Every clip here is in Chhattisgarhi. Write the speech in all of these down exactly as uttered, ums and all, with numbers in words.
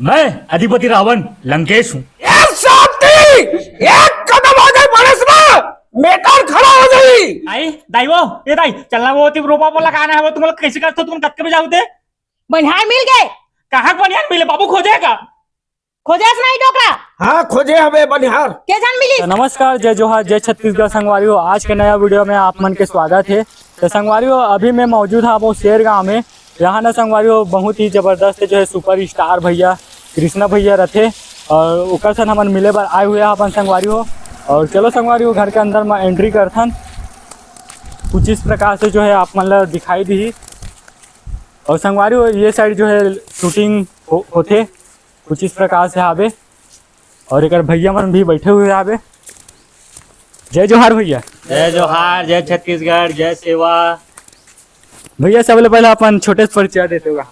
मैं अधिपति रावण लंकेश हूँ। ए साथी, एक कदम आगे बढ़े से ना, मेटर खड़ा हो जाई। आई, दाई वो, ए दाई, चलना वो ती रोपा वोपा लगाना है, वो तुम लोग कैसे करते हो, तुम कतके बजे आओ थे? बनिहार मिल गए। कहाँ के बनिहार मिले बाबू, खोजे का? खोजे से नहीं डोकरा। हाँ, खोजे हवे बनिहार। के जान मिली? तो नमस्कार, जय जोहार, जय छत्तीसगढ़ संगवारी हो। आज के नया वीडियो में आप मन के स्वागत है। तो संगवारी हो, अभी मैं मौजूद हाँ वो शेर गांव में। यहाँ ना संगवारी हो, बहुत ही जबरदस्त जो है सुपर स्टार भैया कृष्णा भैया रथे और ओकर सन हमन मिले बर आए हुए हैं अपन संगवारी हो। और चलो संगवारी हो, घर के अंदर में एंट्री करथन। कुछ इस प्रकार से जो है आप मन ला दिखाई दी। और संगवारी हो, ये साइड जो है शूटिंग हो, होथे, कुछ इस प्रकार से हावे। और एकर भैया मन भी बैठे हुए हावे। जय जोहार भैया। जय जोहार, जय छत्तीसगढ़, जय सेवा। भैया, सबले पहले अपन छोटे से परिचय देते हुए।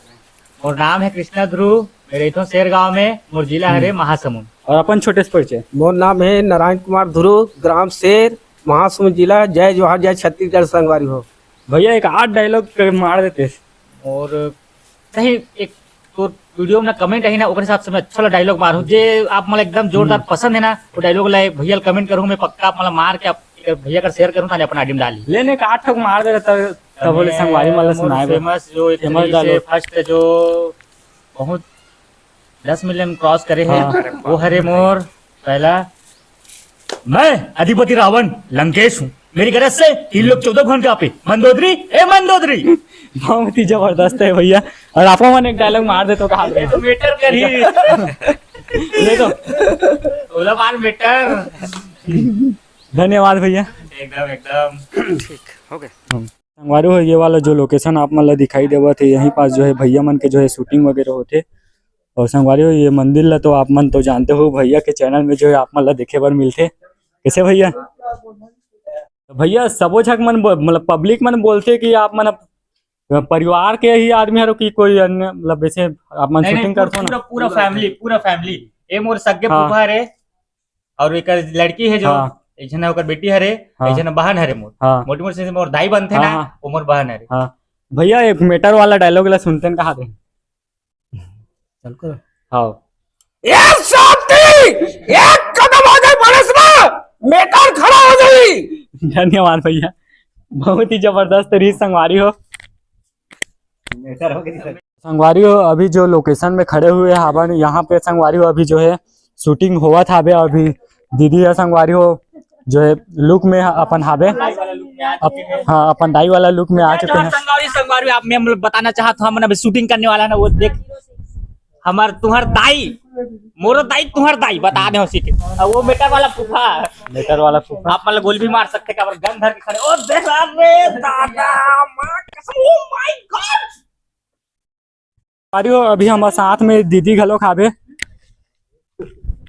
मोर नाम है कृष्णा ध्रुव, मैं रहता हूँ शेर गांव में, मोर जिला हरे हम्म। महासमुंद। और अपन छोटे से परिचय। मोर नाम है नारायण कुमार ध्रुव, ग्राम शेर, महासमुंद जिला। जय जोहार, जय छत्तीसगढ़ संगवारी हो। भैया, एक आध डायलॉग मार देते। और कहीं एक तोर वीडियो में ना कमेंट है ना, ओकरे हिसाब से मैं अच्छा वाला डायलॉग मारूं, जे आप मन ला एकदम जोरदार हम्म। पसंद है ना, वो डायलॉग ला भैया कमेंट करूं, मैं पक्का आप मन ला मार के आप भैया का शेयर करूं, ताने अपन आइडिया डाली। लेने का आठ ठोक मार दे रहता, तब बोले संगवारी मन ला सुनाए बर। फेमस जो एक फेमस तरीके से डायलॉग। फर्स्ट जो बहुत दस मिलियन क्रॉस करे है, हाँ। वो हरे मोर पहला। मैं अधिपति रावण लंकेश हूँ, मेरी गरज से तीन लोग चौदह भुवन कांपे। मंदोदरी, ए मंदोदरी। बहुत ही जबरदस्त है भैया। और आपको मन एक डायलॉग मार दे तो कहा ये तो मेटर कर ही। ले तो। ओला मार मेटर। धन्यवाद भैया। एकदम, एकदम। ठीक, हो गए। संगवारी हो, ये वाला जो लोकेशन आप मन ला दिखाई देवत है, यहीं पास जो है भैया मन के जो है शूटिंग वगैरह होथे। और संगवारी हो, ये मंदिर ला तो आप मन तो जानते हो, भैया के चैनल में जो है आप मन ला देखे बर मिलथे। कैसे भैया? तो भैया, सबो झक मन बो-, मतलब पब्लिक मन बोलथे कि आप मन अब परिवार के ही आदमी हरो कि कोई अन्य, मतलब जैसे आप मन नहीं, नहीं, शूटिंग करथो पूरा, ना? पूरा फैमिली, पूरा फैमिली। ये मोर सगे हाँ। फूफा रे, और एक लड़की है जो, हाँ। एक झन ओकर बेटी हरे, हाँ। एक झन बहन हरे मोर। हाँ। मोटी मोटी से मोर दाई बनथे हाँ, ना, हाँ। वो मोर बहन हरे। हाँ। भैया, एक मेटर वाला डायलॉग ला सुनते हैं, कहा दे। चल कर। हाँ। ए साथी, एक कदम आगे बढ़े से ना, मेटर खड़ा हो जाई। धन्यवाद भैया, बहुत ही जबरदस्त रही संगवारी हो। मेटर हो गई सर। संगवारी हो, अभी जो लोकेशन में खड़े हुए हावन, यहाँ पे संगवारी हो, अभी जो है शूटिंग होवत हावे। अभी दीदी है संगवारी हो, जो है लुक में अपन हावे। अप-, हाँ, अपन दाई वाला लुक में आ चुके हैं। संगवारी, संगवारी, आप मैं मतलब बताना चाहत हूँ, हमन अभी शूटिंग करने वाला ना, वो देख हमार तुहर दाई, मोरो दाई, तुहर दाई, बता दे उसी के। अब वो मेटर वाला फूफा। मेटर वाला फूफा। आप मतलब गोली भी मार सकते, काबर गन धर के खड़े। ओ देख रे दादा, माँ कसम, oh my God। अरे, अभी हमारे साथ में दीदी घलो खाबे।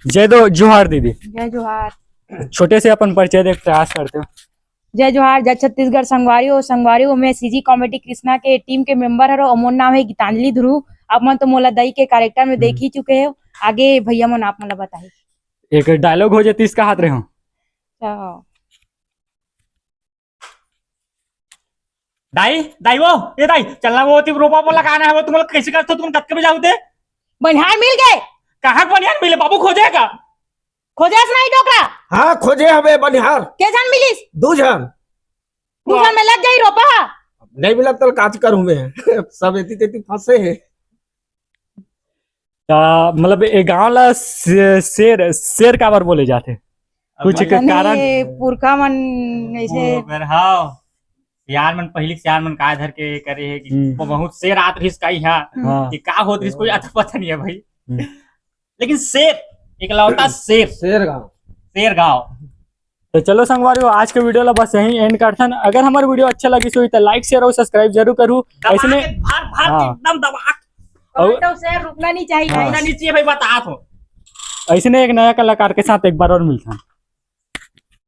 जय दो, जोहार दीदी। जय जोहार। छोटे से अपन परिचय दे के प्रयास करते हो। जय जोहार, जय छत्तीसगढ़ संगवारी हो। संगवारी हो, मैं सीजी कॉमेडी कृष्णा के टीम के मेंबर हरो। मोर नाम है गीतांजलि ध्रुव। आप मन तो मोला दई के कैरेक्टर में हम्म। देख ही चुके हो। आगे भैया मन आप मन ला बताही। एक डायलॉग हो जाती, इसका हाथ रहे हो। अच्छा। दाई, दाई वो, ए दाई, चलना वो ती रोपा वोपा लगाना है, वो तुम लोग कैसे करते हो, तुम कतके बजे आओ थे? बनिहार मिल गए। कहाँ के बनिहार मिले बाबू, खोजे का? खोजे से नहीं डोकरा। हाँ, खोजे हवे बनिहार। के झन मिलिस? दू झन। दू झन में लग जाई रोपा। नहीं मिला तो काच करूँ मैं। सब एती तेती फंसे हैं। ता मतलब ए गांव ला से-, शेर, शेर काबर बोले जाथे? अब कुछ भाई एक पता कारण? नहीं, पुरखा मन ऐसे वो अगर हाँ, सियान मन, पहली सियान मन काय धर के करे है कि हम्म। वो बहुत शेर आत रहिस का यहाँ, हाँ। कि का होत रहिस, कोई अता पता नहीं है भाई। हम्म। लेकिन शेर, इकलौता शेर, शेर गांव। शेर गांव। तो चलो संगवारी हो, आज के वीडियो ला बस यहीं एंड करथन। अगर हमारे वीडियो अच्छा लगिस होही तो लाइक, शेयर और सब्सक्राइब जरूर करू। दबा ऐसने के, भर, भर के हाँ। एकदम दबा के। और कमेंट और शेयर रुकना नहीं चाहिए। हाँ। रुकना नहीं चाहिए भाई, बता दो। ऐसने एक नया कलाकार के साथ एक बार और मिलथन।